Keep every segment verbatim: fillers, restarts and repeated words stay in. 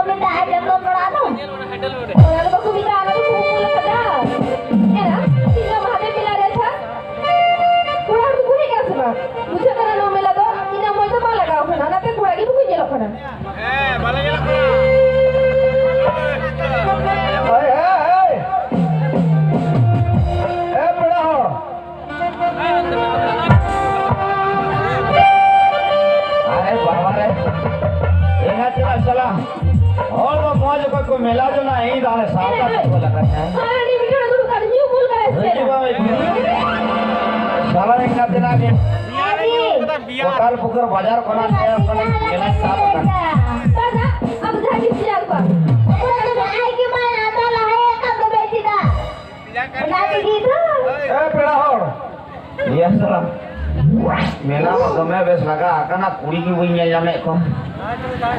ᱢᱮᱛᱟᱜᱼᱟ ᱡᱚᱛᱚ ᱯᱟᱲᱟ ᱫᱚ᱾ ᱚᱱᱟ ᱫᱚ ᱵᱟᱠᱚ ᱢᱮᱛᱟᱜᱼᱟ, ᱚᱱᱟ ᱫᱚ ᱠᱷᱩᱵ ᱠᱚ ᱞᱟᱹᱭᱟ᱾ ᱮᱨᱟ, ᱤᱧ ᱫᱚ ᱢᱟᱦᱟᱫᱮᱵ ᱢᱮᱞᱟ ᱨᱮ ᱟᱪᱪᱷᱟ, ᱠᱚᱲᱟ ᱦᱚᱲ ᱫᱚᱠᱚ ᱦᱮᱡ ᱠᱟᱱᱟ ᱥᱮ ᱵᱟᱝ? ᱵᱩᱡᱷᱟᱹᱜ ᱠᱟᱱᱟ, ᱱᱚᱣᱟ ᱢᱮᱞᱟ ᱫᱚ ᱤᱧᱟᱹᱜ ᱢᱚᱡᱽ ᱫᱚ ᱵᱟᱝ ᱞᱟᱜᱟᱣ ᱠᱟᱱᱟ, ᱚᱱᱟᱛᱮ ᱠᱚᱲᱟ ᱜᱮ ᱵᱟᱠᱚ ᱧᱮᱞᱚᱜ ᱠᱟᱱᱟ᱾ ᱦᱮᱸ, ᱵᱟᱞᱮ ᱧᱮᱞᱚᱜ ᱠᱟᱱᱟ᱾ ᱦᱮᱸ, ᱦᱮᱸ, ᱦᱮᱸ᱾ ᱮ ᱯᱮᱲᱟ ᱦᱚᱲ, ᱟᱨᱮ ᱵᱟᱵᱟ ᱨᱮ, ᱮᱸᱜᱟᱛ ᱪᱟᱞᱟᱜ ᱥᱟᱞᱟ᱾ ᱦᱚᱲ ᱫᱚ ᱢᱚᱡᱽ ᱚᱠᱚᱭ ᱠᱚ ᱢᱮᱞᱟ ᱡᱚᱝᱟ, ᱤᱧ ᱫᱚ ᱦᱟᱱᱮ ᱥᱟᱶᱛᱟ ᱠᱚ ᱞᱟᱜᱟ ᱠᱟᱱᱟ᱾ ᱦᱳᱭ, ᱩᱱᱤ ᱢᱤᱫ ᱦᱚᱲ ᱫᱩᱲᱩᱵ ᱠᱟᱛᱮ ᱧᱩ ᱵᱩᱞ ᱠᱟᱱᱟᱭ ᱥᱮ? ᱦᱤᱡᱩᱜ ᱢᱮ, ᱦᱤᱡᱩᱜ ᱢᱮ᱾ ᱥᱟᱞᱟ ᱮᱸᱜᱟᱛ ᱛᱮᱱᱟᱜ ᱜᱮ᱾ ᱵᱤᱭᱟᱨ᱾ ᱠᱚᱴᱟᱞ ᱯᱩᱠᱩᱨ ᱵᱟᱡᱟᱨ ᱠᱷᱚᱱᱟᱜ ᱥᱮ ᱠᱷᱚᱱᱟᱜ ᱢᱮᱞᱟ ᱪᱟᱞᱟᱜ ᱠᱟᱱᱟ᱾ ᱵᱟᱝᱟ, ᱟᱢ ᱡᱟᱦᱟᱸ ᱜᱮ ᱵᱤᱭᱟᱨ ᱠᱚ᱾ ᱚᱠᱚᱭ ᱫᱚ ᱟᱡ ᱜᱮ ᱵᱟᱭ ᱦᱟᱛᱟᱣ ᱞᱟᱦᱟᱭᱮᱫ ᱠᱟᱱ ᱫᱚ ᱵᱮᱥᱤ ᱫᱟ᱾ ᱚᱱᱟ ᱛᱮᱜᱮ ᱫᱚ᱾ ᱮ ᱯᱮᱲᱟ ᱦᱚᱲ᱾ ᱤᱭᱟᱹ ᱥᱟᱞᱟ᱾ ᱢᱮᱞᱟ ᱢᱟ ᱫᱚᱢᱮ ᱵᱮᱥ ᱞᱟᱜᱟ ᱟᱠᱟᱱᱟ, ᱠᱩᱲᱤ ᱜᱮ ᱵᱟᱹᱧ ᱧᱮᱞ ᱧᱟᱢᱮᱫ ᱠᱚᱣᱟ᱾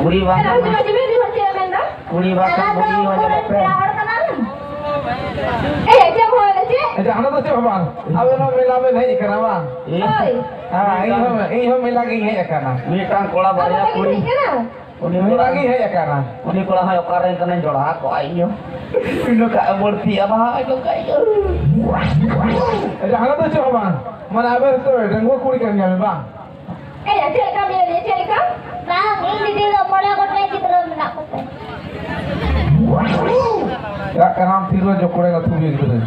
ᱠᱩᱲᱤ ᱵᱟᱝ ᱮ, ᱦᱤᱡᱩᱜ ᱢᱮ, ᱦᱤᱡᱩᱜ ᱢᱮ, ᱢᱤᱫ ᱦᱚᱲ ᱪᱮᱫ ᱮ ᱢᱮᱱᱫᱟ? ᱠᱩᱲᱤ ᱵᱟᱝ ᱠᱷᱟᱱ ᱵᱩᱲᱦᱤ ᱦᱚᱸ ᱧᱮᱞᱚᱜ ᱯᱮ᱾ ᱯᱮᱲᱟ ᱦᱚᱲ ᱠᱟᱱᱟᱞᱤᱧ᱾ ᱮ, ᱪᱮᱫ ᱮᱢ ᱦᱚᱦᱚᱭᱮᱫᱟ, ᱪᱮᱫ? ᱮ, ᱡᱟᱦᱟᱱᱟᱜ ᱫᱚ ᱪᱮᱫ ᱦᱚᱸ ᱵᱟᱝ᱾ ᱟᱵᱮᱱ ᱦᱚᱸ ᱢᱮᱞᱟ ᱵᱮᱱ ᱦᱮᱡ ᱟᱠᱟᱱᱟ ᱵᱟᱝ? ᱤᱭᱟᱹ᱾ ᱦᱳᱭ᱾ ᱦᱮᱸ, ᱤᱧ ᱦᱚᱸ, ᱤᱧ ᱦᱚᱸ ᱢᱮᱞᱟ ᱜᱤᱧ ᱦᱮᱡ ᱟᱠᱟᱱᱟ᱾ ᱢᱤᱫᱴᱟᱝ ᱠᱚᱲᱟ ᱟᱢ ᱵᱟᱨᱭᱟ ᱢᱮᱞᱟ ᱜᱮᱢ ᱠᱩᱲᱤ᱾ ᱦᱮᱡ ᱟᱠᱟᱱᱟ? ᱩᱱᱤ ᱢᱮᱞᱟ ᱠᱚᱲᱟ, ᱜᱤᱧ ᱦᱮᱡ ᱟᱠᱟᱱᱟ᱾ ᱩᱱᱤ ᱠᱚᱲᱟ ᱦᱚᱸ ᱚᱠᱟᱨᱮᱱ ᱠᱟᱱᱟᱭ, ᱡᱚᱲᱟ ᱠᱚᱜᱼᱟ ᱤᱧ ᱦᱚᱸ᱾ ᱱᱚᱝᱠᱟ ᱵᱟᱹᱲᱛᱤ ᱟᱵᱟᱨ ᱱᱚᱝᱠᱟ ᱤᱭᱟᱹ᱾ ᱡᱟᱦᱟᱱᱟᱜ ᱫᱚ ᱪᱮᱫ ᱦᱚᱸ ᱵᱟᱝ᱾ ᱢᱟᱱᱮ ᱟᱵᱮᱱ ᱛᱚ ᱰᱟᱺᱜᱩᱣᱟᱹ ᱠᱩᱲᱤ ᱠᱟᱱ ᱜᱮᱭᱟᱵᱮᱱ ᱵᱟᱝ? ᱮᱭᱟ, ᱪᱮᱫ ᱞᱮᱠᱟ ᱢᱮᱱᱟᱭᱟ, ᱪᱮᱫ ᱞᱮᱠᱟ? ᱵᱟᱝ, ᱤᱧ ᱫᱤᱫᱤ ᱫᱚ ᱢᱚᱬᱮ ᱜᱚᱴᱮᱡ ᱜᱤᱫᱽᱨᱟᱹ ᱢᱮᱱᱟᱜ ᱠᱚᱛᱮ᱾ ᱪᱟᱜ ᱠᱟᱱᱟᱢ ᱛᱤᱨᱮ ᱡᱚᱠᱲᱮ ᱟᱹᱛᱩ ᱜᱤᱫᱽᱨᱟᱹ᱾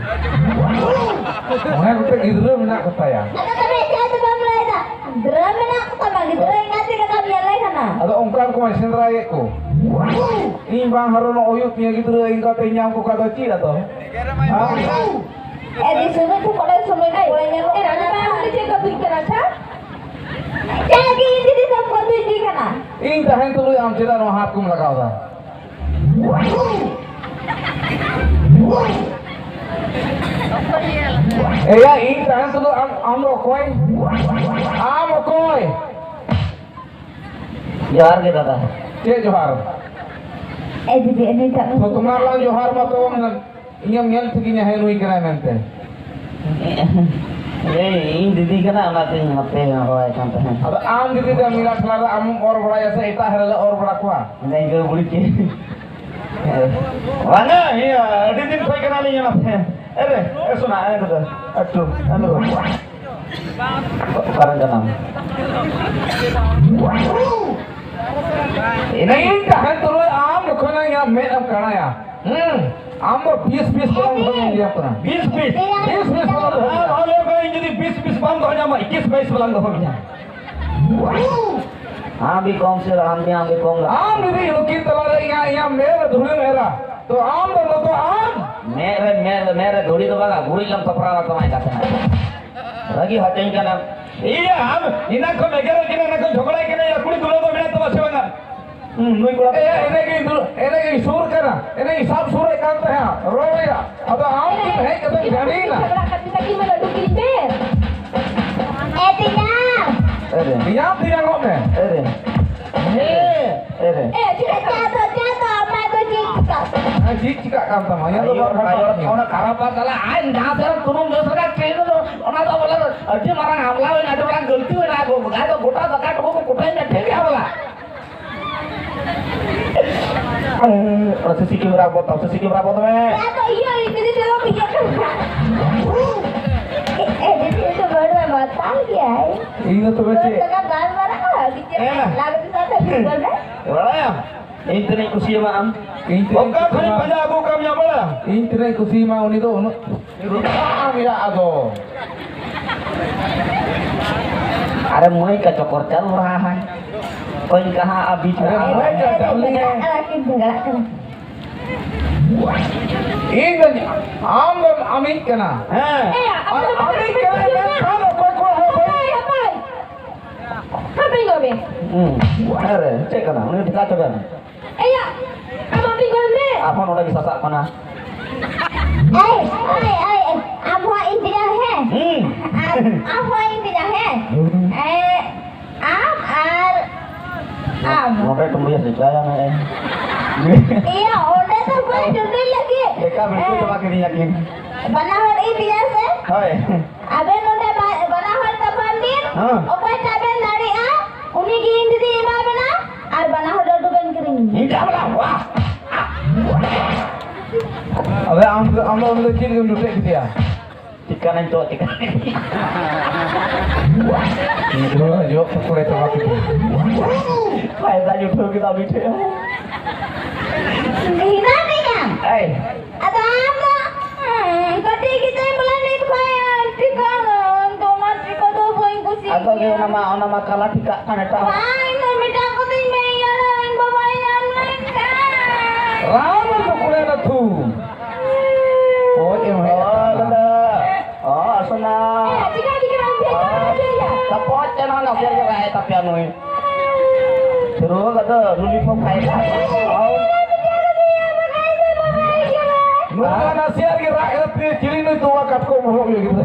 ᱢᱚᱬᱮ ᱜᱚᱴᱮᱡ ᱜᱤᱫᱽᱨᱟᱹ ᱢᱮᱱᱟᱜ ᱠᱚᱛᱟᱭᱟ᱾ ᱟᱫᱚ ᱛᱚᱵᱮ ᱪᱮᱫ ᱫᱚ ᱵᱟᱢ ᱞᱟᱹᱭᱫᱟ? ᱜᱤᱫᱽᱨᱟᱹ ᱢᱮᱱᱟᱜ ᱠᱚᱛᱟᱢᱟ, ᱜᱤᱫᱽᱨᱟᱹ ᱮᱸᱜᱟᱛ ᱪᱮᱫ ᱞᱮᱠᱟᱢ ᱧᱮᱞᱮ ᱠᱟᱱᱟ? ᱟᱫᱚ ᱚᱱᱠᱟᱱ ᱠᱚᱢᱟᱭ ᱥᱮᱸᱫᱽᱨᱟᱭᱮᱫ ᱠᱚ᱾ ᱤᱧ ᱵᱟᱝ ᱦᱟᱨᱚᱱᱚᱜ ᱦᱩᱭᱩᱜ ᱛᱤᱧᱟᱹ ᱜᱤᱫᱽᱨᱟᱹ ᱮᱸᱜᱟᱛ ᱤᱧ ᱧᱟᱢ ᱠᱚ ᱠᱷᱟᱡ ᱫᱚ ᱪᱮᱫ ᱟᱫᱚ? ᱦᱮᱸ? ᱮ, ᱫᱤᱥᱚᱢ ᱨᱮ ᱠᱚᱲᱟ ᱥᱚᱢᱚᱭ ᱠᱚᱲᱟ ᱧᱮᱞᱚᱜ ᱠᱟᱱᱟ᱾ ᱮ, ᱨᱟᱱᱤ ᱵᱟᱝ, ᱟᱢ ᱫᱚ ᱪᱮᱫ ᱠᱚ ᱫᱩᱧ ᱠᱟᱱᱟ, ᱟᱪᱪᱷᱟ? ᱪᱮᱫ ᱞᱟᱹᱜᱤᱫ ᱤᱧ ᱫᱤᱫᱤ ᱫᱚᱢ ᱠᱚ ᱫᱩᱧ ᱠᱟᱱᱟ? ᱤᱧ ᱛᱟᱦᱮᱱ ᱛᱩᱞᱩᱡ ᱟᱢ ᱪᱮᱫᱟᱜ ᱱᱚᱣᱟ ᱦᱟᱛ ᱠᱚᱢ ᱞᱟᱜᱟᱣᱫᱟ? ᱮᱭᱟ, ᱤᱧ ᱛᱟᱦᱮᱱ ᱛᱩᱞᱩᱡ ᱟᱢ, ᱟᱢ ᱫᱚ ᱚᱠᱚᱭ? ᱟᱢ ᱚᱠᱚᱭ? ᱡᱚᱦᱟᱨ ᱜᱮ ᱫᱟᱫᱟ᱾ ᱪᱮᱫ ᱡᱚᱦᱟᱨ? ᱮ ᱫᱤᱫᱤ, ᱩᱱᱤᱴᱟᱜ ᱛᱚ ᱛᱳᱢᱟᱨ ᱞᱟᱝ ᱡᱚᱦᱟᱨ ᱢᱟ ᱛᱚ᱾ ᱤᱧᱮᱢ ᱧᱮᱞ ᱴᱷᱤᱠᱤᱧᱟ, ᱦᱮᱸ, ᱱᱩᱭ ᱠᱟᱱᱟᱭ ᱢᱮᱱᱛᱮ᱾ ᱮᱭ, ᱤᱧ ᱫᱤᱫᱤ ᱠᱟᱱᱟ, ᱚᱱᱟᱛᱮᱧ ᱦᱟᱯᱮ ᱦᱚᱦᱚᱣᱟᱭ ᱠᱟᱱ ᱛᱟᱦᱮᱸᱫ᱾ ᱟᱫᱚ ᱟᱢ ᱫᱤᱫᱤ ᱫᱚ ᱢᱮᱞᱟ ᱴᱷᱮᱞᱟ ᱨᱮ ᱟᱢᱮᱢ ᱚᱨ ᱵᱟᱲᱟᱭᱟ ᱥᱮ ᱮᱴᱟᱜ ᱦᱚᱲ ᱞᱮ ᱚᱨ ᱵᱟᱲᱟ ᱠᱚᱣᱟ? ᱤᱱᱟᱹ ᱤᱱᱠᱟᱹ ᱵᱩᱲᱤ ᱪᱮᱫ? ᱵᱟᱝᱟ, ᱤᱭᱟᱹ, ᱟᱹᱰᱤ ᱫᱤᱱ ᱠᱷᱚᱡ ᱠᱟᱱᱟᱞᱤᱧ ᱚᱱᱟᱛᱮ᱾ ᱮ ᱨᱮ, ᱮ ᱥᱳᱱᱟ, ᱮ ᱫᱟᱫᱟ, ᱮᱠᱴᱩ, ᱮ ᱫᱟᱫᱟ᱾ ᱚᱠᱟᱨᱮ ᱠᱟᱱᱟᱢ? ᱤᱱᱟᱹ ᱤᱧ ᱛᱟᱦᱮᱱ ᱛᱩᱞᱩᱡ ᱟᱢ ᱡᱚᱠᱷᱚᱱ ᱤᱧᱟᱹᱜ ᱢᱮᱫ ᱮᱢ ᱠᱟᱬᱟᱭᱟ, ᱦᱩᱸ, ᱟᱢ ᱫᱚ ᱵᱤᱥ ᱵᱤᱥ ᱵᱚᱞᱚᱱ ᱫᱷᱚᱨᱢᱚ ᱤᱭᱟᱹ ᱠᱟᱱᱟ᱾ ᱵᱤᱥ ᱵᱤᱥ? ᱵᱤᱥ ᱵᱤᱥ ᱵᱚᱞᱚᱱ ᱫᱷᱚᱨᱢᱚ᱾ ᱟᱢ ᱟᱞᱮ ᱠᱚ ᱤᱧ ᱡᱩᱫᱤ ᱵᱤᱥ ᱵᱤᱥ ᱵᱟᱢ ᱫᱚᱦᱚ ᱧᱟᱢᱟ, ᱤᱠᱤᱥ ᱵᱟᱭᱤᱥ ᱵᱟᱞᱟᱝ ᱫᱚᱦᱚ ᱢᱮᱭᱟ᱾ ᱟᱢ ᱵᱤ ᱠᱚᱢ ᱥᱮ ᱟᱢ ᱵᱤ, ᱟᱢ ᱵᱤ ᱠᱚᱢ ᱞᱟ- ᱟᱢ ᱡᱩᱫᱤ ᱱᱩᱠᱤᱱ ᱛᱟᱞᱟᱨᱮ ᱤᱧᱟᱹᱜ, ᱤᱧᱟᱹᱜ ᱢᱮᱫ ᱨᱮ ᱫᱷᱩᱲᱤᱢ ᱮᱨᱟ, ᱛᱚ ᱟᱢ ᱫᱚ ᱱᱚᱛᱮ ᱟᱢ᱾ ᱢᱮᱫ ᱨᱮ, ᱢᱮᱫ ᱨᱮ, ᱢᱮᱫ ᱨᱮ ᱫᱷᱩᱲᱤ ᱫᱚ ᱵᱟᱝᱟ, ᱜᱩᱨᱤᱡ ᱞᱟᱝ ᱛᱚᱯᱨᱟᱣᱟ ᱛᱟᱢᱟᱭ ᱠᱟᱛᱷᱟ᱾ ᱨᱟᱹᱜᱤ ᱦᱚᱪᱚᱧ ᱠᱟᱱᱟᱢ᱾ ᱤᱭᱟᱹ, ᱟᱢ ᱮᱱᱟᱝ ᱠᱷᱚᱱ ᱮᱜᱮᱨᱚᱜ ᱠᱟᱱᱟ, ᱮᱱᱟᱝ ᱠᱷᱚᱱ ᱡᱷᱚᱜᱽᱲᱟᱭ ᱠᱟᱱᱟ, ᱭᱟ ᱠᱩᱲᱤ ᱫᱩᱞᱟᱹᱲ ᱫᱚ ᱢᱮᱱᱟᱜ ᱛᱟᱢᱟ ᱥᱮ ᱵᱟᱝᱟ? ᱦᱩᱸ, ᱱᱩᱭ ᱠᱚᱲᱟ᱾ ᱮᱭᱟ, ᱮᱱᱮᱡ ᱜᱤᱧ ᱫᱩᱲᱩᱵ, ᱮᱱᱮᱡ ᱜᱤᱧ ᱥᱩᱨ ᱠᱟᱱᱟ, ᱮᱱᱮᱡ ᱤᱧ ᱥᱟᱵ ᱥᱩᱨᱮᱫ ᱠᱟᱱ ᱛᱟᱦᱮᱸᱫ, ᱨᱚᱲ ᱨᱮᱭᱟᱜ᱾ ᱟᱫᱚ ᱟᱢ ᱜᱮᱢ ᱦᱮᱡ ᱠᱟᱛᱮᱢ ᱡᱷᱟᱹᱲᱤᱭᱮᱱᱟ᱾ ᱡᱷᱚᱜᱽᱲᱟ ᱠᱷᱟᱹᱛᱤᱨ ᱛᱮ ᱠᱤ ᱢᱮᱱᱟ, ᱫᱩ ᱠᱤᱞᱤ ᱯᱮ᱾ ᱮ ᱛᱮᱧᱟᱝ᱾ ᱮ ᱨᱮ᱾ ᱛᱮᱧᱟᱝ, ᱛᱮᱧᱟᱝᱚᱜ ᱢᱮ᱾ ᱮ ᱨᱮ᱾ ᱦᱮᱸ᱾ ᱮ ᱨᱮ᱾ ᱮ, ᱪᱮᱫ ᱪᱟ ᱫᱚ, ᱪᱟ ᱫᱚ, ᱟᱢᱟᱜ ᱫᱚ ᱪᱮᱫ ᱪᱤᱠᱟᱹᱜ ᱠᱟᱱᱟ? ᱦᱮᱸ, ᱪᱮᱫ ᱪᱤᱠᱟᱹᱜ ᱠᱟᱱ ᱛᱟᱢᱟ? ᱤᱧᱟᱹᱜ ᱫᱚ ᱟᱭᱳ, ᱵᱟᱝ ᱟᱭᱳ, ᱠᱟᱱᱟ᱾ ᱚᱱᱟ ᱠᱷᱟᱨᱟᱯ ᱵᱟᱝ ᱪᱟᱞᱟᱜᱼᱟ᱾ ᱟᱭ, ᱡᱟᱦᱟᱸ ᱥᱮᱫ ᱨᱮ ᱛᱩᱱᱩᱢ ᱡᱚᱥ ᱞᱮᱠᱟ ᱴᱨᱮᱱ ᱫᱚ, ᱚᱱᱟ ᱫᱚ ᱵᱚᱞᱮ ᱟᱹᱰᱤ ᱢᱟᱨᱟᱝ ᱦᱟᱢᱞᱟ ᱦᱩᱭᱱᱟ, ᱟᱹᱰᱤ ᱢᱟᱨᱟᱝ ᱜᱟᱹᱞᱛᱤ ᱦᱩᱭᱱᱟ᱾ ᱟᱭᱳ, ᱵᱟᱠᱷᱟᱡ ᱫᱚ ᱜᱚᱴᱟ ᱫᱟᱠᱟ ᱴᱩᱠᱩ ᱠᱚ ᱠᱚᱴᱮᱡ ᱢᱮ, ᱴᱷᱤᱠ ᱜᱮᱭᱟ ᱵᱚᱞᱮ? ᱚᱱᱟ ᱥᱤᱥᱤ ᱠᱮᱢᱮᱨᱟ ᱵᱚᱱᱫᱚ, ᱥᱤᱥᱤ ᱠᱮᱢᱮᱨᱟ ᱵᱚᱱᱫᱚ ᱢᱮ᱾ ᱟᱫᱚ ᱤᱭᱟᱹ, ᱤᱭᱟᱹ, ᱤᱭᱟᱹ, ᱤᱭᱟᱹ, ᱤᱭᱟᱹ᱾ ᱮ, ᱮ, ᱫᱤᱫᱤ, ᱛᱚ ᱵᱟᱹᱲ ᱢᱟ ᱢᱟᱛᱟᱞ ᱜᱮᱭᱟᱭ᱾ ᱤᱧ ᱫᱚ ᱛᱚᱵᱮ ᱪᱮᱫ? ᱛᱚ ᱜᱟᱞᱢᱟᱨᱟᱜᱼᱟ, ᱵᱤᱪᱟᱹᱨ ᱮ᱾ ᱞᱟᱜ ᱵᱤᱪᱟᱹᱨ ᱛᱮ ᱵᱤᱪᱟᱹᱨ ᱢᱮ᱾ ᱵᱟᱲᱟᱭᱟᱢ? ᱤᱧ ᱛᱤᱱᱟᱹᱜ ᱠᱩᱥᱤᱭᱟᱢᱟ ᱟᱢ? ᱤᱧ ᱛᱤᱱᱟᱹᱜ ᱚᱠᱟ ᱠᱷᱚᱱᱤᱧ ᱠᱩᱥᱤᱭᱟᱢᱟ? ᱯᱟᱸᱡᱟ ᱟᱹᱜᱩ ᱠᱟᱢ ᱧᱟᱢ ᱵᱟᱲᱟ? ᱤᱧ ᱛᱤᱱᱟᱹᱜ ᱠᱩᱥᱤᱭᱟᱢᱟ ᱩᱱᱤ ᱫᱚ ᱩᱱᱟᱹᱜ ᱨᱩᱯᱟ ᱢᱮᱱᱟᱜ ᱟᱫᱚ᱾ अरे मुंह का चक्कर चल रहा है, कोई कहाँ अभी अरे मुंह का चल रही है। ᱤᱧ ᱫᱚ ᱟᱢ ᱫᱚᱢ ᱟᱢᱤᱡ ᱠᱟᱱᱟ᱾ ᱦᱮᱸ᱾ ᱟᱨ ᱟᱢᱤᱡ ᱠᱟᱱᱟᱭ ᱢᱮᱱᱠᱷᱟᱱ ᱚᱠᱚᱭ ᱠᱚ ᱦᱚᱸ ᱵᱟᱹᱧ ᱦᱟᱯᱮ ᱜᱚ ᱢᱮ᱾ ᱦᱩᱸ᱾ ᱟᱨᱮ, ᱪᱮᱫ ᱠᱟᱱᱟ? ᱩᱱᱤ ᱴᱷᱮᱠᱟ ᱪᱟᱵᱟ ᱮᱱᱟ᱾ ᱮᱭᱟ, ᱟᱢ ᱟᱢᱤᱡ ᱜᱚ ᱢᱮ᱾ ᱟᱨᱦᱚᱸ ᱱᱚᱰᱮ ᱜᱮ ᱥᱟᱥᱟᱜ ᱠᱟᱱᱟ᱾ ᱮᱭ, ᱮᱭ, ᱮᱭ, ᱮᱭ, ᱟᱢ ᱦᱚᱸ ᱤᱧ ᱛᱮᱜᱮ ᱦᱮᱸ? ᱦᱩᱸ᱾ ᱟᱢ, ᱟᱢ ᱦᱚᱸ ᱤᱧ ᱛᱮᱜᱮ ᱦᱮᱸ? ᱦᱩᱸ᱾ ᱮ, ᱟᱢ ᱟᱨ ᱟᱢ᱾ ᱱᱚᱰᱮ ᱴᱩᱸᱰᱩᱭᱟ ᱥᱮ ᱪᱟᱭᱟ ᱢᱮ? ᱮᱭᱟ, ᱚᱸᱰᱮ ᱫᱚ ᱵᱟᱹᱧ ᱴᱩᱸᱰᱩᱭ ᱞᱟᱹᱜᱤᱫ᱾ ᱮᱠᱟ ᱵᱤᱞᱠᱩᱞ ᱪᱟᱵᱟ ᱠᱤᱫᱤᱧᱟ ᱠᱤᱱ᱾ ᱵᱟᱱᱟ ᱦᱚᱲ ᱤᱧ ᱛᱮᱜᱮ ᱥᱮ? ᱦᱳᱭ᱾ ᱟᱵᱮᱱ ᱱᱚᱰᱮ ᱦᱮᱸ᱾ ᱚᱠᱚᱭᱴᱟᱜ ᱵᱮᱱ ᱫᱟᱲᱮᱭᱟᱜᱼᱟ, ᱩᱱᱤ ᱜᱮ ᱤᱧ ᱫᱤᱫᱤ ᱮᱢᱟ ᱵᱮᱱᱟ, ᱟᱨ ᱵᱟᱱᱟ ᱦᱚᱲ ᱞᱟᱹᱰᱩ ᱵᱮᱱ ᱠᱤᱨᱤᱧ ᱤᱧ ᱡᱟᱦᱟᱸ ᱵᱚᱞᱟ, ᱣᱟ᱾ ᱟᱵᱮ ᱟᱢ ᱫᱚ, ᱟᱢ ᱫᱚ ᱩᱱᱤ ᱫᱚ ᱪᱮᱫ ᱞᱟᱹᱜᱤᱫ ᱞᱩᱴᱮᱡ ᱠᱮᱫᱮᱭᱟ? ᱪᱤᱠᱟᱹᱱᱟᱹᱧ ᱛᱚ, ᱪᱤᱠᱟᱹᱱᱟᱹᱧ᱾ ᱤᱧ ᱫᱚ ᱡᱚᱜ ᱠᱚᱠᱚᱲᱮ ᱪᱟᱵᱟ ᱠᱮᱫᱟ᱾ ᱯᱷᱟᱭᱫᱟᱧ ᱩᱴᱷᱟᱹᱣ ᱠᱮᱫᱟ ᱩᱱᱤ ᱴᱷᱮᱡ᱾ ᱦᱤᱱᱟ ᱜᱮᱭᱟ᱾ ᱮᱭ᱾ ᱟᱫᱚ ᱟᱢ ᱫᱚ, ᱦᱩᱸ, ᱠᱟᱹᱴᱤᱡ ᱜᱤᱫᱽᱨᱟᱹ ᱵᱚᱞᱮ ᱱᱤᱛ ᱠᱷᱚᱱ ᱴᱷᱤᱠᱟᱹ, ᱫᱚᱢᱮ ᱴᱷᱤᱠᱟᱹ ᱫᱚ ᱵᱟᱹᱧ ᱠᱩᱥᱤᱭᱟᱜ ᱟᱫᱚ ᱜᱮ ᱜᱮᱭᱟ᱾ ᱚᱱᱟ ᱢᱟ, ᱚᱱᱟ ᱢᱟ ᱠᱟᱞᱟ ᱴᱷᱤᱠᱟᱜ ᱠᱟᱱ ᱮᱴᱟᱜ ᱦᱚᱲ᱾ ᱵᱟᱝ, ᱤᱧ ᱫᱚ ᱢᱮᱛᱟ ᱠᱚᱫᱚᱧ ᱢᱮ, ᱤᱭᱟᱹ ᱨᱮ ᱤᱧ ᱵᱟᱵᱟᱭ ᱧᱟᱢ ᱞᱮᱱᱠᱷᱟᱱ᱾ ᱨᱟᱢ ᱫᱚ ᱠᱚᱲᱟ ᱫᱚ ᱛᱷᱩ᱾ ᱳᱭ, ᱮᱢ ᱦᱮᱡ ᱦᱳᱭ, ᱟᱠᱟᱱᱟ᱾ ᱫᱟᱫᱟ᱾ ᱚ, ᱥᱳᱱᱟ᱾ ᱮ, ᱪᱤᱠᱟ, ᱪᱤᱠᱟ, ᱪᱤᱠᱟ, ᱪᱤᱠᱟ, ᱪᱤᱠᱟ? ᱛᱟᱯᱚᱡ ᱪᱮ ᱱᱚᱣᱟ ᱱᱟᱥᱮ ᱜᱮ ᱨᱟᱜ ᱮ ᱛᱟᱯᱮᱭᱟ ᱱᱩᱭ᱾ ᱨᱩᱣᱟᱹ ᱠᱟᱛᱮ ᱞᱩᱞᱤ ᱯᱷᱚᱯ ᱠᱷᱟᱭ ᱫᱟ᱾ ᱱᱚᱣᱟ ᱱᱟᱥᱮᱭᱟᱜ ᱜᱮ ᱨᱟᱜ ᱠᱟᱛᱮ ᱪᱤᱞᱤ ᱱᱩᱭ ᱛᱚᱣᱟ ᱠᱟᱴᱠᱚᱢ ᱵᱚᱦᱚᱜ ᱜᱮ ᱜᱤᱫᱽᱨᱟᱹ?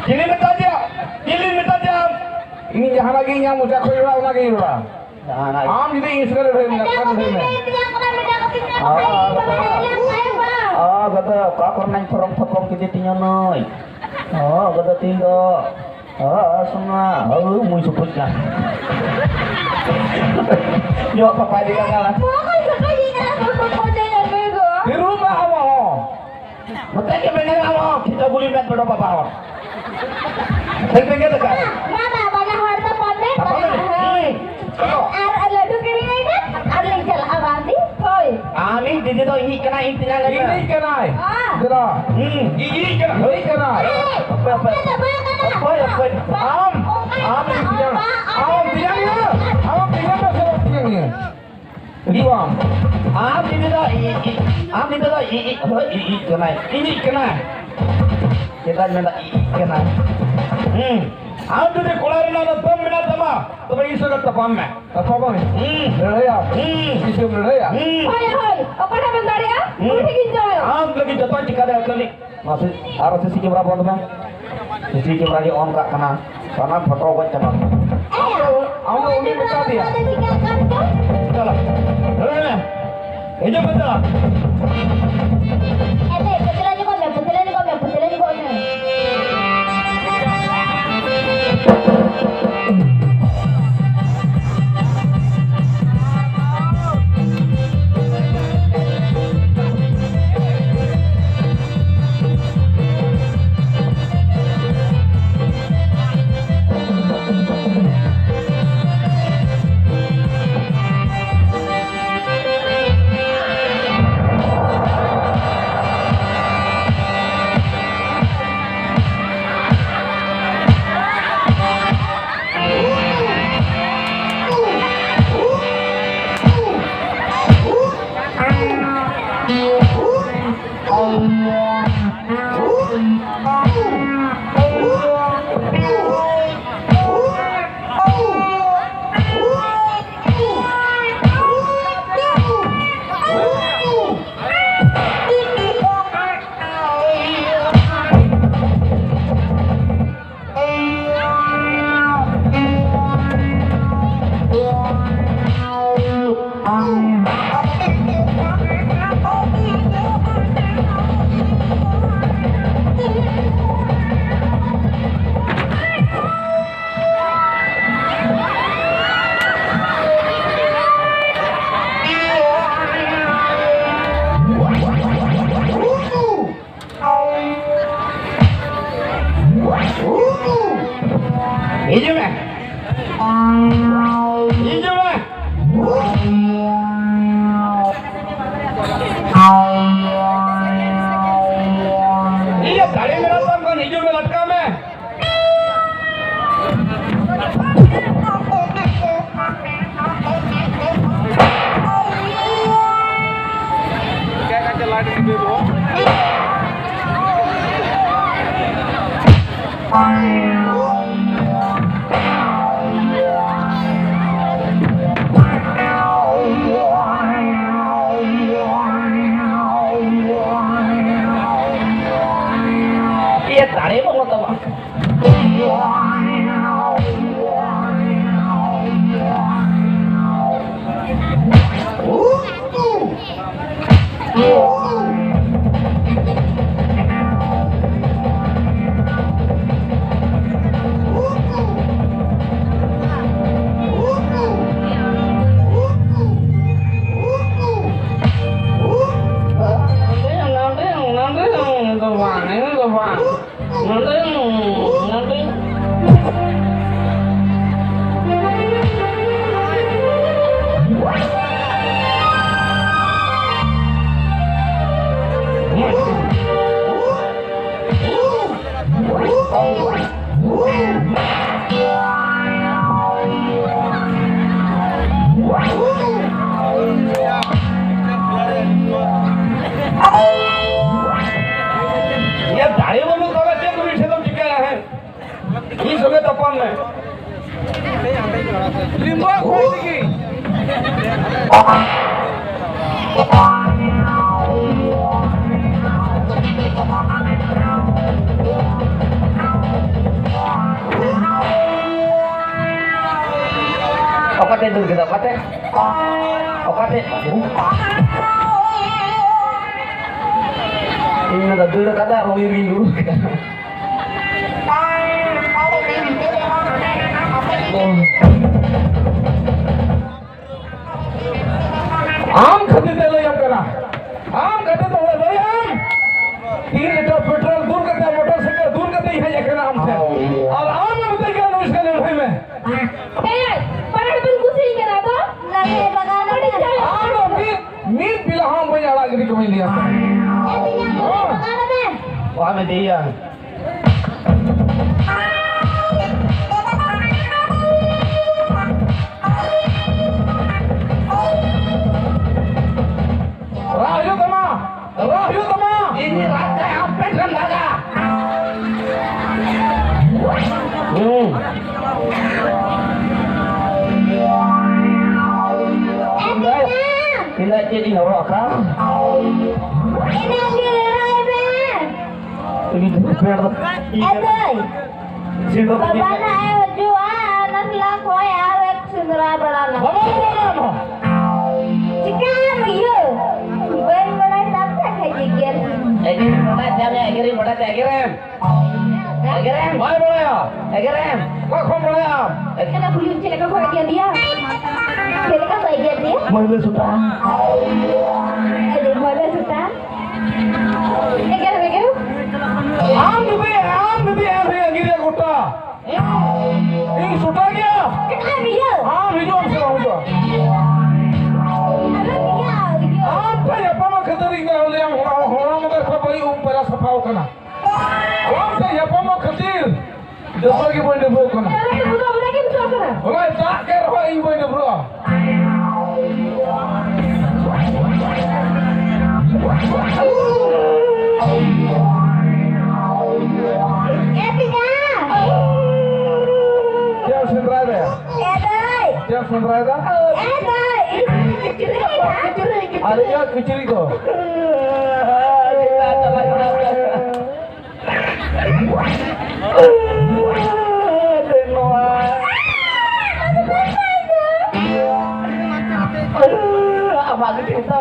ᱪᱤᱞᱤ ᱢᱮᱛᱟ ᱫᱮᱭᱟ? ᱪᱤᱞᱤ ᱢᱮᱛᱟ ᱫᱮᱭᱟ? ᱤᱧ ᱡᱟᱦᱟᱱᱟᱜ ᱜᱮ ᱤᱧᱟᱹᱜ ᱢᱚᱪᱟ ᱠᱷᱚᱡ ᱨᱚᱲᱟ, ᱚᱱᱟ ᱜᱮᱧ ᱨᱚᱲᱟ᱾ ᱡᱟᱦᱟᱱᱟᱜ ᱜᱮ᱾ ᱟᱢ ᱡᱩᱫᱤ ᱤᱧ ᱥᱚᱸᱜᱮ ᱞᱟᱹᱲᱦᱟᱹᱭ ᱢᱮᱱᱟᱜ ᱠᱷᱟᱱ, ᱞᱟᱹᱲᱦᱟᱹᱭ ᱢᱮ᱾ ᱚ, ᱜᱟᱫᱟ, ᱚᱠᱟ ᱠᱚᱨᱮᱱᱟᱜ ᱯᱷᱚᱨᱚᱢ ᱛᱷᱚᱯᱚᱢ ᱠᱮᱫᱮ ᱛᱤᱧᱟ ᱱᱩᱭ? ᱚ, ᱜᱟᱫᱟ, ᱛᱤᱧ ᱫᱚ ᱦᱚᱸ, ᱥᱚᱱᱟ, ᱦᱟᱹᱣ, ᱢᱩᱭ ᱥᱩᱯᱩᱡ ᱠᱟᱱ᱾ ᱧᱚᱜ ᱯᱟᱯᱟᱭ ᱫᱤ ᱠᱟᱱᱟ᱾ ᱛᱤᱨᱩ ᱢᱟ ᱟᱢ ᱦᱚᱸ᱾ ᱱᱚᱛᱮ ᱜᱮ ᱢᱮᱱᱟᱜ ᱟᱢ ᱦᱚᱸ, ᱠᱷᱤᱪᱟᱹ ᱜᱩᱞᱤ ᱢᱮᱫ ᱵᱮᱰᱚ ᱵᱟᱵᱟ ᱦᱚᱸ᱾ ᱴᱷᱤᱠ ᱴᱷᱤᱠ ᱜᱮ ᱫᱮᱠᱟ᱾ ᱢᱟ, ᱢᱟ, ᱵᱟᱱᱟ ᱦᱚᱲ ᱫᱚ ᱯᱟᱨᱢᱮ, ᱛᱟᱯᱚᱨ ᱵᱟᱱᱟ ᱦᱚᱲ᱾ ᱦᱮᱸ᱾ ᱟᱨ ᱞᱟᱹᱰᱩ ᱠᱤᱨᱤᱧ ᱟᱹᱧ ᱢᱮ, ᱟᱨ ᱞᱤᱧ ᱪᱟᱞᱟᱜᱼᱟ ᱵᱟᱝ ᱫᱤ? ᱦᱳᱭ᱾ ᱟᱢᱤᱡ ᱫᱤᱫᱤ ᱫᱚ ᱤᱧᱤᱡ ᱠᱟᱱᱟᱭ, ᱤᱧ ᱛᱤᱱᱟᱹᱜ ᱞᱟᱹᱜᱤᱫ? ᱤᱧᱤᱡ ᱠᱟᱱᱟᱭ᱾ ᱦᱮᱸ᱾ ᱫᱮᱞᱟ᱾ ᱦᱩᱸ, ᱤᱧᱤᱡ ᱠᱟᱱᱟᱭ᱾ ᱤᱧᱤᱡ ᱠᱟᱱᱟᱭ᱾ ᱦᱮᱸ᱾ ᱚᱠᱚᱭ, ᱚᱠᱚᱭ? ᱚᱠᱚᱭ ᱫᱚ ᱵᱟᱝ ᱠᱟᱱᱟ᱾ ᱚᱠᱚᱭ, ᱚᱠᱚᱭ? ᱵᱟᱝ, ᱟᱢ, ᱚᱱᱠᱟ ᱟᱢ ᱫᱚ ᱛᱤᱧᱟᱝ ᱜᱮ᱾ ᱵᱟᱝ, ᱟᱢ ᱛᱤᱧᱟᱝ ᱜᱮ᱾ ᱟᱢ ᱛᱤᱧᱟᱝ ᱜᱮ ᱥᱮ ᱵᱟᱝ ᱛᱤᱧᱟᱝ ᱜᱮ? ᱦᱤᱡᱩᱜ ᱟᱢ᱾ ᱟᱢ ᱫᱤᱫᱤ ᱫᱚ ᱤᱧᱤᱡ, ᱟᱢ ᱫᱤᱫᱤ ᱫᱚ ᱤᱧᱤᱡ, ᱦᱳᱭ, ᱤᱧᱤᱡ ᱠᱟᱱᱟᱭ᱾ ᱤᱧᱤᱡ ᱠᱟᱱᱟᱭ᱾ ᱪᱮᱫᱟᱜ ᱢᱮᱱᱫᱟ ᱤᱧᱤᱡ ᱠᱟᱱᱟᱭ? ᱦᱩᱸ᱾ ᱟᱢ ᱡᱩᱫᱤ ᱠᱚᱲᱟ ᱨᱮᱱᱟᱜ ᱫᱚᱢ ᱢᱮᱱᱟᱜ ᱛᱟᱢᱟ, ᱛᱚᱵᱮ ᱤᱧ ᱥᱚᱸᱜᱮ ᱛᱟᱯᱟᱢ ᱢᱮ᱾ ᱛᱟᱯᱟᱢ ᱢᱮ᱾ ᱦᱩᱸ᱾ ᱞᱟᱹᱲᱦᱟᱹᱭᱟ᱾ ᱦᱩᱸ᱾ ᱤᱥᱤᱱ ᱞᱟᱹᱲᱦᱟᱹᱭᱟ᱾ ᱦᱩᱸ᱾ ᱦᱳᱭ, ᱦᱳᱭ᱾ ᱚᱠᱟᱴᱟᱜ ᱵᱮᱱ ᱫᱟᱲᱮᱭᱟᱜᱼᱟ? ᱦᱩᱸ᱾ ᱩᱱᱤ ᱴᱷᱮᱱ ᱜᱤᱧ ᱡᱚᱢᱮᱭᱟ᱾ ᱟᱢ ᱞᱟᱹᱜᱤᱫ ᱡᱚᱛᱚᱧ ᱪᱤᱠᱟ ᱫᱟᱲᱮᱭᱟᱜᱼᱟ, ᱠᱷᱟᱹᱞᱤ᱾ ᱢᱟ ᱥᱤ-, ᱟᱨᱚ ᱥᱤ ᱥᱤ ᱠᱮᱢᱨᱟ ᱵᱚᱱᱫ ᱢᱮ᱾ ᱥᱤ ᱥᱤ ᱠᱮᱢᱨᱟ ᱜᱮ ᱚᱱ ᱠᱟᱜ ᱠᱟᱱᱟ᱾ ᱥᱟᱱᱟᱢ ᱯᱷᱳᱴᱳ ᱜᱚᱡ ᱪᱟᱵᱟ ᱠᱟᱱᱟ᱾ ᱮ, ᱟᱢ ᱫᱚ ᱩᱱᱤ ᱢᱮᱛᱟ ᱫᱮᱭᱟ᱾ ᱪᱟᱞᱟᱜ᱾ ᱦᱮᱸ᱾ ᱦᱤᱡᱩᱜ ᱢᱮ, ᱪᱟᱞᱟᱜ᱾ ᱮ, ᱫᱮ, ᱯᱟᱹᱪᱷᱞᱟᱹ ᱧᱚᱜᱚᱜ ᱢᱮ, ᱯᱟᱹᱪᱷᱞᱟᱹ ᱧᱚᱜᱚᱜ ᱢᱮ, ᱯᱟᱹᱪᱷᱞᱟᱹ ᱧᱚᱜᱚᱜ ᱢᱮ᱾ ᱦᱤᱡᱩᱜ ᱢᱮ᱾ ᱦᱤᱡᱩᱜ ᱢᱮ᱾ ᱤᱭᱟᱹ, ᱫᱟᱲᱮ ᱢᱮᱱᱟᱜ ᱛᱟᱢ ᱠᱷᱟᱱ ᱦᱤᱡᱩᱜ ᱢᱮ, ᱞᱟᱴᱠᱟᱣ ᱢᱮ᱾ ᱤᱭᱟᱹ, ᱫᱟᱲᱮ ᱵᱟᱹᱱᱩᱜ ᱛᱟᱢᱟ᱾ ᱱᱚᱰᱮ, ᱱᱚᱰᱮ ᱫᱚ ᱵᱟᱝ, ᱱᱚᱰᱮ ᱫᱚ ᱵᱟᱝ᱾ ᱱᱚᱰᱮ, ᱱᱚᱰᱮ᱾ ᱞᱤᱢᱵᱟ ᱚᱠᱚᱭ ᱛᱮᱜᱮ᱾ ᱚᱠᱟᱛᱮ ᱫᱟᱹᱲ ᱠᱮᱫᱟ? ᱚᱠᱟᱛᱮ? ᱚᱠᱟᱛᱮ? ᱤᱧ ᱢᱮᱱᱫᱟ ᱫᱟᱹᱲ ᱠᱟᱫᱟ ᱟᱨ ᱩᱱᱤ ᱨᱤᱧ ᱫᱩᱲᱩᱵ ᱠᱮᱫᱟ᱾ ᱟᱢ ᱠᱷᱟᱹᱛᱤᱨ ᱛᱮ ᱞᱟᱹᱭᱟᱢ ᱠᱟᱱᱟ, ᱟᱢ ᱠᱷᱟᱹᱛᱤᱨ ᱛᱮ ᱞᱟᱹᱭᱟᱢ᱾ ᱛᱤᱱ ᱞᱤᱴᱟᱨ ᱯᱮᱴᱨᱳᱞ ᱫᱩᱞ ᱠᱟᱛᱮ, ᱢᱚᱴᱚᱨ ᱥᱟᱭᱠᱮᱞ ᱫᱩᱞ ᱠᱟᱛᱮ ᱤᱧ ᱦᱮᱡ ᱟᱠᱟᱱᱟ ᱟᱢ ᱴᱷᱮᱱ᱾ ᱟᱨ ᱟᱢ ᱮᱢ ᱢᱮᱛᱟᱧ ᱠᱟᱱᱟ ᱱᱩᱭ ᱥᱟᱞᱟᱜ ᱞᱟᱹᱲᱦᱟᱹᱭ ᱢᱮ᱾ ᱮᱭ, ᱯᱟᱲᱦᱟᱜ ᱵᱮᱱ ᱠᱩᱥᱤᱭᱟᱜ ᱠᱟᱱᱟ ᱛᱚ? ᱞᱟᱜᱮ ᱵᱟᱜᱟᱱ ᱨᱮ᱾ ᱟᱢ ᱫᱚ ᱢᱤᱫ, ᱢᱤᱫ ᱵᱮᱞᱟ ᱦᱚᱸ ᱵᱟᱹᱧ ᱟᱲᱟᱜ ᱜᱤᱰᱤ ᱠᱟᱢᱟᱧ ᱞᱟᱹᱭᱟᱢ ᱠᱟᱱᱟ᱾ ᱮ, ᱛᱤᱧᱟ, ᱦᱚᱸ᱾ ᱵᱟᱜᱟᱱ ᱨᱮ᱾ ᱵᱟᱢ ᱤᱫᱤᱭᱟ᱾ ᱨᱟᱜ ᱦᱩᱭᱩᱜ ᱛᱟᱢᱟ, ᱨᱟᱜ ᱦᱩᱭᱩᱜ ᱛᱟᱢᱟ᱾ ᱤᱧ ᱨᱟᱜ ᱠᱷᱟᱡ ᱟᱢ ᱯᱮᱴ ᱨᱮᱢ ᱫᱟᱜᱟ᱾ ᱦᱩᱸ᱾ ᱤᱧ ᱫᱚ ᱪᱮᱫ ᱤᱧ ᱦᱚᱨᱚᱜ ᱟᱠᱟᱫ? ᱤᱧ ᱫᱚ ᱯᱮᱴ ᱫᱚ ᱮ ᱫᱟᱹᱭ, ᱥᱤᱸᱫᱩᱨ ᱵᱟᱵᱟ ᱱᱟᱜ ᱮ ᱦᱤᱡᱩᱜᱼᱟ, ᱟᱨ ᱱᱟᱥᱞᱟ ᱠᱷᱚᱡ ᱟᱨ ᱮᱠ ᱥᱮᱸᱫᱽᱨᱟ ᱵᱟᱲᱟ ᱞᱟᱜᱟ᱾ ᱵᱟᱵᱟ, ᱵᱟᱵᱟ, ᱵᱟᱵᱟ᱾ ᱪᱤᱠᱟᱹᱭᱟᱢ ᱤᱭᱟᱹ? ᱵᱟᱹᱧ ᱵᱟᱲᱟᱭ ᱛᱟᱢ ᱛᱮ ᱠᱷᱟᱡ ᱮᱜᱮᱨ᱾ ᱮᱜᱮᱨᱤᱧ ᱵᱟᱰᱟᱭ ᱛᱮ, ᱟᱢ ᱮᱜᱮᱨᱤᱧ ᱵᱟᱰᱟᱭ ᱛᱮ, ᱮᱜᱮᱨᱮᱢ᱾ ᱮᱜᱮᱨᱮᱢ᱾ ᱵᱟᱭ ᱵᱟᱲᱟᱭᱟ᱾ ᱮᱜᱮᱨᱮᱢ᱾ ᱚᱠᱟ ᱠᱷᱚᱱ ᱵᱟᱲᱟᱭᱟ? ᱪᱮᱫ ᱞᱮᱠᱟ ᱠᱩᱞᱤ, ᱪᱮᱫ ᱞᱮᱠᱟ ᱠᱚ ᱮᱜᱮᱨ ᱫᱤᱭᱟ? ᱪᱮᱫ ᱞᱮᱠᱟ ᱠᱚ ᱮᱜᱮᱨ ᱫᱤᱭᱟ? ᱢᱟᱹᱦᱞᱟᱹ ᱥᱩᱛᱟ᱾ ᱟᱹᱰᱤ ᱢᱟᱹᱦᱞᱟᱹ ᱥᱩᱛᱟ᱾ ᱮᱜᱮᱨ, ᱮᱜᱮᱨ᱾ ᱟᱢ ᱡᱩᱫᱤ, ᱟᱢ ᱡᱩᱫᱤ ᱮᱱ ᱦᱩᱭᱩᱜ ᱜᱤᱨᱟᱹ ᱜᱚᱴᱟ᱾ ᱤᱧ ᱥᱩᱴᱟ ᱜᱮᱭᱟ᱾ ᱟᱢ ᱦᱤᱡᱩᱜ ᱟᱢ ᱥᱮ ᱵᱟᱢ ᱦᱤᱡᱩᱜᱼᱟ? ᱟᱢ ᱴᱷᱮᱱ ᱧᱟᱯᱟᱢ ᱠᱷᱟᱹᱛᱤᱨ ᱤᱧ ᱫᱚ ᱞᱟᱹᱭᱟᱢ, ᱦᱚᱲ, ᱦᱚᱲ ᱢᱚᱫᱮ ᱠᱷᱚᱱ ᱵᱟᱹᱲᱤᱡ ᱩᱢ ᱯᱮᱲᱟ ᱥᱟᱯᱷᱟᱣ ᱠᱟᱱᱟ᱾ ᱟᱢ ᱴᱷᱮᱱ ᱧᱟᱯᱟᱢ ᱠᱷᱟᱹᱛᱤᱨ ᱡᱚᱛᱚ ᱜᱮ ᱵᱟᱹᱧ ᱰᱟᱹᱵᱽᱨᱟᱹᱜ ᱠᱟᱱᱟ᱾ ᱚᱱᱟ ᱫᱟᱜ ᱠᱮᱫ ᱨᱮᱦᱚᱸ ᱤᱧ ᱵᱟᱹᱧ ᱰᱟᱹᱵᱽᱨᱟᱹᱜᱼᱟ᱾ ᱮ ᱛᱤᱧᱟ᱾ ᱪᱮᱫ ᱮᱢ ᱥᱮᱸᱫᱽᱨᱟᱭ ᱫᱟ? ᱮ ᱫᱟᱹᱭ᱾ ᱥᱮᱸᱫᱽᱨᱟᱭᱮᱫᱟ? ᱮ ᱫᱟᱹᱭ, ᱤᱧ ᱠᱤᱪᱨᱤᱡ ᱠᱚ, ᱠᱤᱪᱨᱤᱡ, ᱠᱤᱪᱨᱤᱡ᱾ ᱟᱨ ᱤᱧᱟᱹᱜ ᱠᱤᱪᱨᱤᱡ ᱠᱚ? ᱱᱚᱣᱟ ᱟᱢᱟᱜ ᱜᱮ ᱪᱤᱱᱛᱟᱹ᱾